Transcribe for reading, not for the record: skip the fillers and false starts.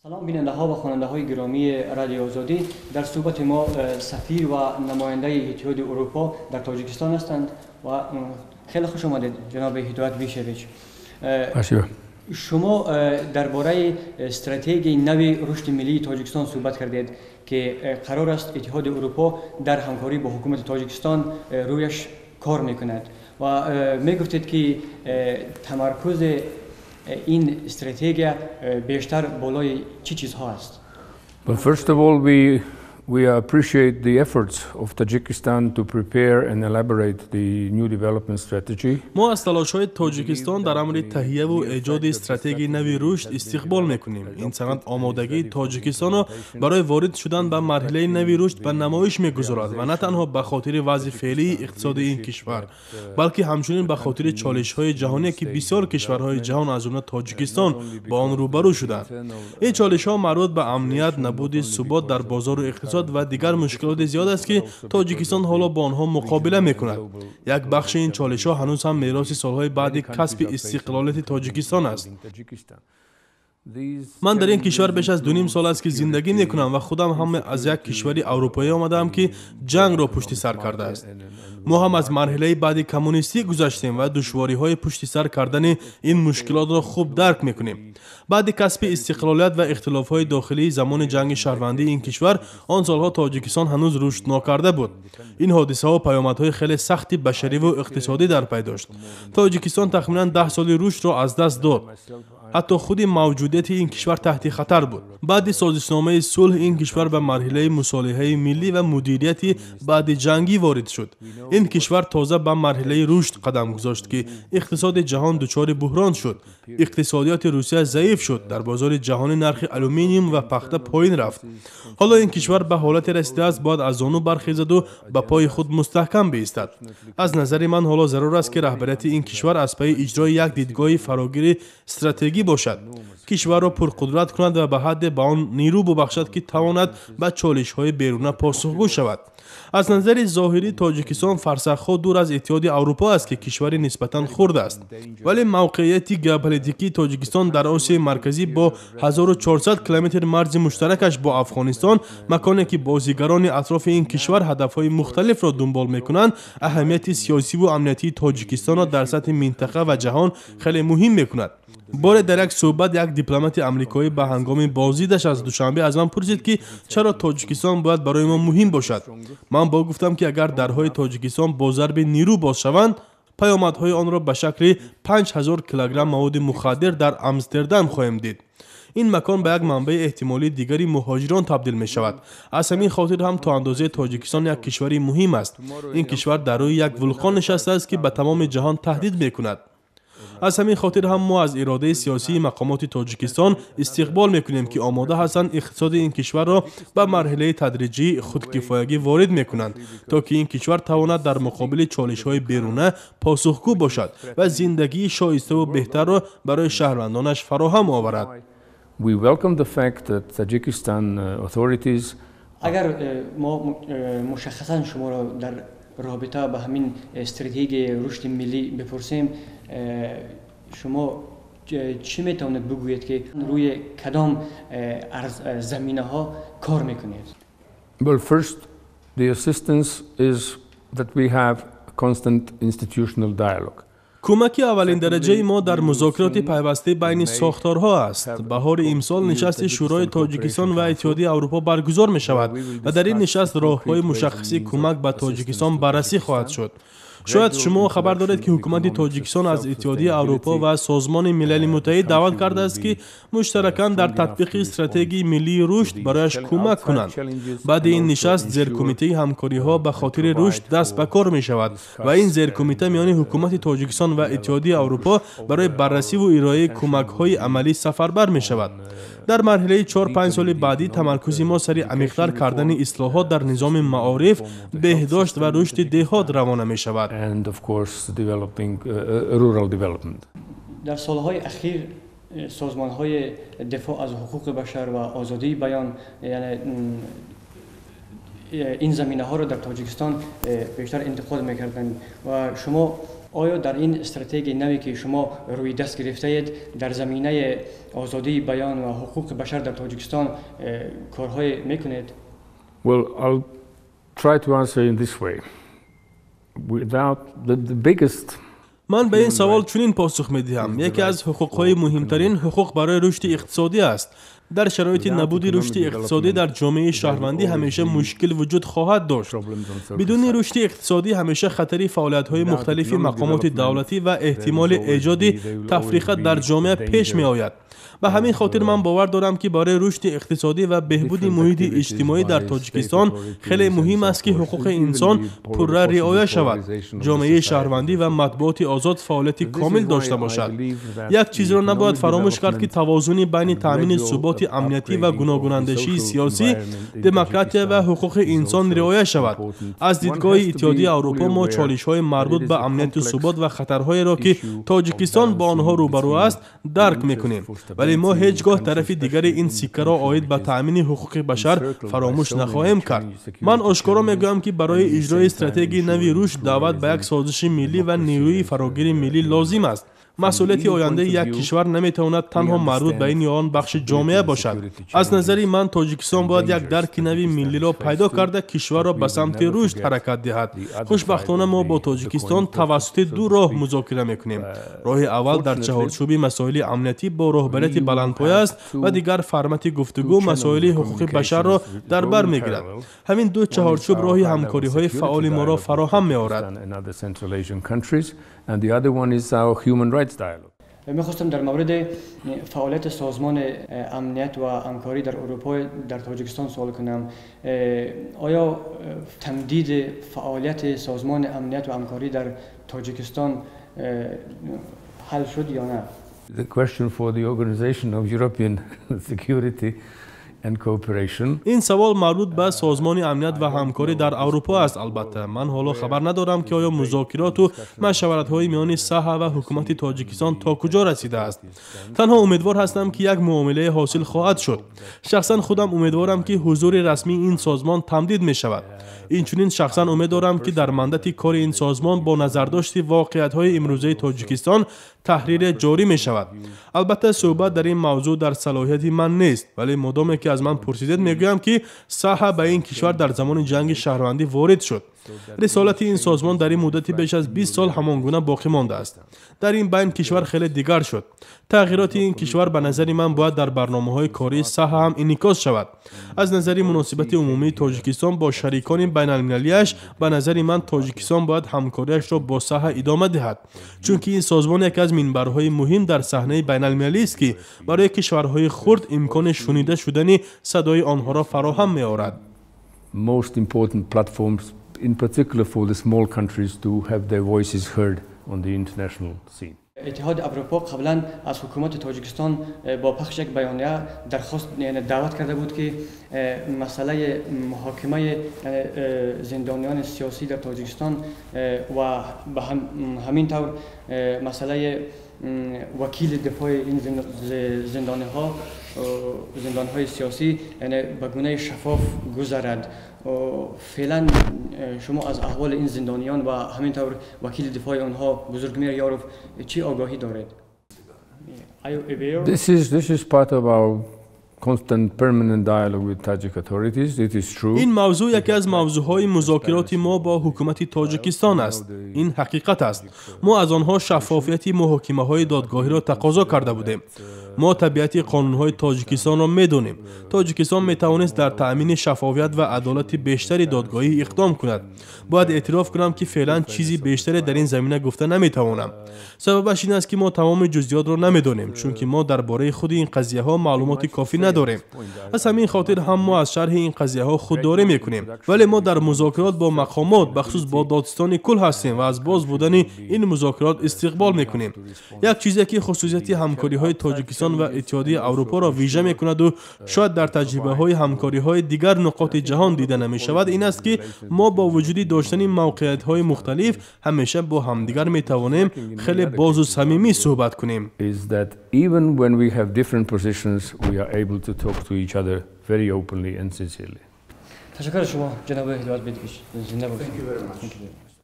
Салом, бинандаҳо ва хонандаҳои гиромии Радиои Озодӣ. Дар суҳбати мо сафир ва намояндаи Иттиҳоди Аврупо дар Тоҷикистон ҳастанд ва хеле хуш омадед, ҷаноби Ҳидоят Бишевич. Спасибо. Шумо дар бораи стратегияи нави рушди миллии Тоҷикистон суҳбат кардед, ки қарор аст Иттиҳоди Аврупо дар ҳамкорӣ бо ҳукумати Тоҷикистон рӯяш кор мекунад ва мегуфтед, ки тамаркузи ин стратегия бештар болои чӣ чизҳо аст? Well, first of all, we appreciate the efforts of Tajikistan to prepare and elaborate the new development strategy. Мо аз талошҳои Тоҷикистон дар амри таҳияву эҷоди стратегияи нави рушд истиқбол мекунем. Ин санад омодагии Тоҷикистонро барои ворид шудан ба марҳилаи нави рушд ба намоиш мегузорад ва на танҳо ба хотири вазъи феълии иқтисоди ин кишвар, балки ҳамчунин ба хотири чолишҳои ҷаҳоне, ки бисёр кишварҳои ҷаҳон, аз ҷумла Тоҷикистон, ба он рӯбарӯ шуданд. Ин чолишҳо марбут ба амният, набуди субот дар бозору иқтисод ва дигар мушкилоти зиёд аст, ки Тоҷикистон ҳоло бо онҳо муқобила мекунад. Як бахши ин чолишҳо ҳанӯз ҳам мероси солҳои баъди касби истиқлолияти Тоҷикистон аст. Ман дар ин кишвар беш аз 2,5 сол аст, ки зиндагӣ мекунам ва худам ҳам аз як кишвари аврупоӣ омадаам, ки ҷангро пушти сар кардааст. Мо ҳам аз марҳилаи баъди коммунистӣ гузаштем ва душвориҳои пушти сар кардани ин мушкилотро хуб дарк мекунем. Баъди касби истиқлолият ва ихтилофҳои дохилии замони ҷанги шаҳрвандии ин кишвар, он солҳо Тоҷикистон ҳанӯз рушд нокарда буд. Ин ҳодисаҳо паёмадҳои хеле сахти башариву иқтисодӣ дар пай дошт. Тоҷикистон тахминан 10 соли рушдро аз даст дод, ҳатто худи мавҷудияти ин кишвар таҳти хатар буд. Баъди созишномаи сулҳ ин кишвар ба марҳилаи мусолиҳаи миллӣ ва мудирияти баъди ҷангӣ ворид шуд. Ин кишвар тоза ба марҳилаи рушд қадам гузошт, ки иқтисоди ҷаҳон дучори буҳрон шуд. Иқтисодиёти Русия заиф шуд, дар бозори ҷаҳонӣ нархи алюминиум ва пахта поин рафт. Ҳоло ин кишвар ба ҳолате расидааст, бояд аз зону бархезаду ба пои худ мустаҳкам биистад. Аз назари ман, ҳоло зарур аст, ки раҳбарияти ин кишвар аз пайи иҷрои як дидгоҳи фарогири стратегӣ бошад, кишварро пурқудрат кунад ва ба ҳадде ба он нирӯ бубахшад, ки тавонад ба чолишҳои беруна посухгӯ шавад. Аз назари зоҳирӣ Тоҷикистон фарсахҳо дур аз Иттиҳоди Аврупо аст, ки кишвари нисбатан хурд аст, вале мавқеияти геополитикии Тоҷикистон дар Осиёи Марказӣ бо 1400 километр марзи муштаракаш бо Афғонистон, маконе ки бозигарони атрофи ин кишвар ҳадафҳои мухталифро дунбол мекунанд, аҳамияти сиёсиву амниятии Тоҷикистонро дар сатҳи минтақа ва ҷаҳон хеле муҳим мекунад. Боре дар як суҳбат як дипломати амрикоӣ ба ҳангоми боздидаш аз Душанбе аз ман пурсид, ки чаро Тоҷикистон бояд барои мо муҳим бошад. Ман бо гуфтам, ки агар дарҳои Тоҷикистон бо зарби нирӯ боз шаванд, паёмадҳои онро ба шакли 5000 килограмм маводи мухаддир дар Амстердам хоҳем дид. Ин макон ба як манбаи эҳтимолии дигари муҳоҷирон табдил мешавад. Аз ҳамин хотир ҳам то андозаи Тоҷикистон як кишвари муҳим аст. Ин кишвар дар рӯи як вулқон нишастааст, ки ба тамоми ҷаҳон таҳдид мекунад. Аз ҳамин хотир ҳам мо аз иродаи сиёсии мақомоти Тоҷикистон истиқбол мекунем, ки омода ҳастанд иқтисоди ин кишварро ба марҳилаи тадриҷии худкифоягӣ ворид мекунанд, то ки ин кишвар тавонад дар муқобили чолишҳои беруна посухгӯ бошад ва зиндагии шоиставу беҳтарро барои шаҳрвандонаш фароҳам оварад. We welcome the fact that Tajikistan authorities Агар мо мушаххасан шуморо дар робита ба ҳамин стратегияи рушди миллӣ бипурсем, шумо чӣ метавонед бигӯед, ки рӯи кадом заминаҳо кор мекунед? Well, first, the assistance is that we have constant institutional dialogue. Кӯмаки аввалиндараҷаи мо дар музокироти пайвастаи байни сохторҳо аст. Баҳори имсол нишасти Шӯрои Тоҷикистон ва Иттиҳодияи Аврупо баргузор мешавад ва дар ин нишаст роҳҳои мушаххаси кӯмак ба Тоҷикистон баррасӣ хоҳад шуд. Шояд шумо хабар доред, ки ҳукумати Тоҷикистон аз Иттиҳодияи Аврупо ва Созмони Милали Муттаҳид даъват кардааст, ки муштаракан дар татбиқи стратегияи миллии рушд барояш кӯмак кунанд. Баъди ин нишаст зеркумитаи ҳамкориҳо ба хотири рушд даст ба кор мешавад ва ин зеркумита миёни ҳукумати Тоҷикистон ва Иттиҳодияи Аврупо барои баррасиву ироаи кӯмакҳои амалӣ сафарбар мешавад. Дар марҳилаи 4-5 соли баъдӣ тамаркузи мо сари амиқтар кардани ислоҳот дар низоми маориф, беҳдошт ва рушди деҳот равона мешавад. And of course developing rural development. Дар солҳои ахир созмонҳои дифоъ аз ҳуқуқи башар ва озодии баён, яъне ин заминаҳоро дар Тоҷикистон бештар интиқод мекарданд ва шумо Оё дар ин стратегияи наве ки шумо рӯи даст гирифтаед, дар заминаи озодии баён ва ҳуқуқи башар дар Тоҷикистон корҳое мекунед? Well, I'll try to answer in this way. Without the biggest Ман ба ин савол чунин посух медиҳам. Яке аз ҳуқуқҳои муҳимтарин ҳуқуқ барои рушди иқтисодӣ аст. Дар шароити набуди рушди иқтисодӣ дар ҷомеаи шаҳрвандӣ ҳамеша мушкил вуҷуд хоҳад дошт. Бидуни рушди иқтисодӣ ҳамеша хатари фаъолиятҳои мухталифи мақомоти давлатӣ ва эҳтимоли эҷоди тафриқа дар ҷомеа пеш меояд. Ба ҳамин хотир ман бовар дорам, ки барои рушди иқтисодӣ ва беҳбуди муҳити иҷтимоӣ дар Тоҷикистон хеле муҳим аст, ки ҳуқуқи инсон пурра риоя шавад, ҷомеаи шаҳрвандӣ ва матбуоти озод фаъолияти комил дошта бошад. Як чизро набояд фаромӯш кард, ки тавозуни байни таъмини суботи амниятӣ ва гуногунандешии сиёсӣ, демократия ва ҳуқуқи инсон риоя шавад. Аз дидгоҳи Иттиҳодияи Аврупо мо чолишҳои марбут ба амнияту субот ва хатарҳоеро, ки Тоҷикистон бо онҳо рӯбарӯ аст, дарк мекунем, вале мо ҳеҷ гоҳ тарафи дигари ин сиккаро оид ба таъмини ҳуқуқи башар фаромӯш нахоҳем кард. Ман ошкоро мегӯям, ки барои иҷрои стратегияи нави рушд даъват ба як созиши миллӣ ва нерӯи фарогири миллӣ лозим аст. Масъулияти ояндаи як кишвар наметавонад танҳо марбут ба ин ё он бахши ҷомеа бошад. Аз назари ман, Тоҷикистон бояд як дарки нави миллиро пайдо карда, кишварро ба самти рушд ҳаракат диҳад. Хушбахтона, мо бо Тоҷикистон тавассути ду роҳ музокира мекунем. Роҳи аввал дар чаҳорчӯби масоили амниятӣ бо роҳбарияти баландпоя аст ва дигар формати гуфтугӯ масоили ҳуқуқи башарро дар бар мегирад. Ҳамин ду чаҳорчӯб роҳи ҳамкориҳои фаъоли моро фароҳам меорад. And the other one is our human rights dialogue. میخواستم در مورد فعالیت سازمان امنیت و همکاری در اروپا در تاجیکستان سوال کنم. آیا تمدید فعالیت سازمان امنیت و همکاری در تاجیکستان حل شد یا نه؟ The question for the Organization of European Security and Cooperation. Ин савол марбут ба Созмони амният ва ҳамкорӣ дар Аврупо аст. Албатта, ман ҳоло хабар надорам, ки оё музокироту машваратҳои миёни САҲА ва ҳукумати Тоҷикистон то куҷо расидааст. Танҳо умедвор ҳастам, ки як муомилае ҳосил хоҳад шуд. Шахсан худам умедворам, ки ҳузури расмии ин созмон тамдид мешавад. Инчунин шахсан умед дорам, ки дар мандати кори ин созмон бо назардошти воқеиятҳои имрӯзаи Тоҷикистон таҳрире ҷорӣ мешавад. Албатта, суҳбат дар ин мавзӯъ дар салоҳияти ман нест, вале модоме ки аз ман пурсидед, мегӯям, ки САҲА ба ин кишвар дар замони ҷанги шаҳрвандӣ ворид шуд. Рисолати ин созмон дар ин муддати беш аз 20 сол ҳамон гуна боқӣ мондааст. Дар ин байн кишвар хеле дигар шуд. Тағйироти ин кишвар, ба назари ман, бояд дар барномаҳои кории САҲА ҳам инъикос шавад. Аз назари муносибати умумии Тоҷикистон бо шарикони байналмилалиаш, ба назари ман, Тоҷикистон бояд ҳамкориашро бо САҲА идома диҳад, чунки ин созмон яке аз минбарҳои муҳим дар саҳнаи байналмилалист, ки барои кишварҳои хурд имкони шунида шудани садои онҳоро фароҳам меорад. Most important platforms, in particular for the small countries, to have their voices heard on the international scene. اتحاد اروپا قبلا از حکومت تاجیکستان با پخش یک بیانیه درخواست، یعنی دعوت کرده بود که مسئله محاکمه زندانیان سیاسی در تاجیکستان و به همین طور مسئله وکیل دفاع این زندانی ها، زندان های سیاسی، یعنی به گونه شفاف گذرد. فعلا شما از احوال این زندانیان و همینطور وکیل دفاع آنها، بزرگمهر یاروف، چی آگاهی دارید؟ This is part of our constant permanent dialogue with Tajik authorities. It is true. Ин мавзӯъ яке аз мавзӯъҳои музокироти мо бо ҳукумати Тоҷикистон аст. Ин ҳақиқат аст. Мо аз онҳо шаффофияти муҳокимаҳои додгоҳиро тақозо карда будем. Мо табиати қонунҳои Тоҷикистонро медонем. Тоҷикистон метавонист дар таъмини шаффофият ва адолати бештари додгоҳӣ иқдом кунад. Бояд эътироф кунам, ки феълан чизи бештаре дар ин замина гуфта наметавонам. Сабабаш ин аст, ки мо тамоми ҷузъиётро намедонем, чунки мо дар бораи худи ин қазияҳо маълумоти кофӣ надорем. Аз ҳамин хотир ҳам мо аз шарҳи ин қазияҳо худдорӣ мекунем, вале мо дар музокирот бо мақомот, бахусус бо додситони кул ҳастем ва аз боз будани ин музокирот истиқбол мекунем. Як чизе, ки хусусияти ҳамкориҳои Тоҷикистон ва Иттиҳодияи Аврупоро вижа мекунаду шояд дар таҷрибаҳои ҳамкориҳои дигар нуқоти ҷаҳон дида намешавад, ин аст, ки мо бо вуҷуди доштани мавқеиятҳои мухталиф ҳамеша бо ҳамдигар метавонем хеле бозу самимӣ суҳбат кунем. Even when we have different positions, we are able to talk to each other very openly and sincerely. تشکر شما جناب هدایت بیدگیش. زنده باشید.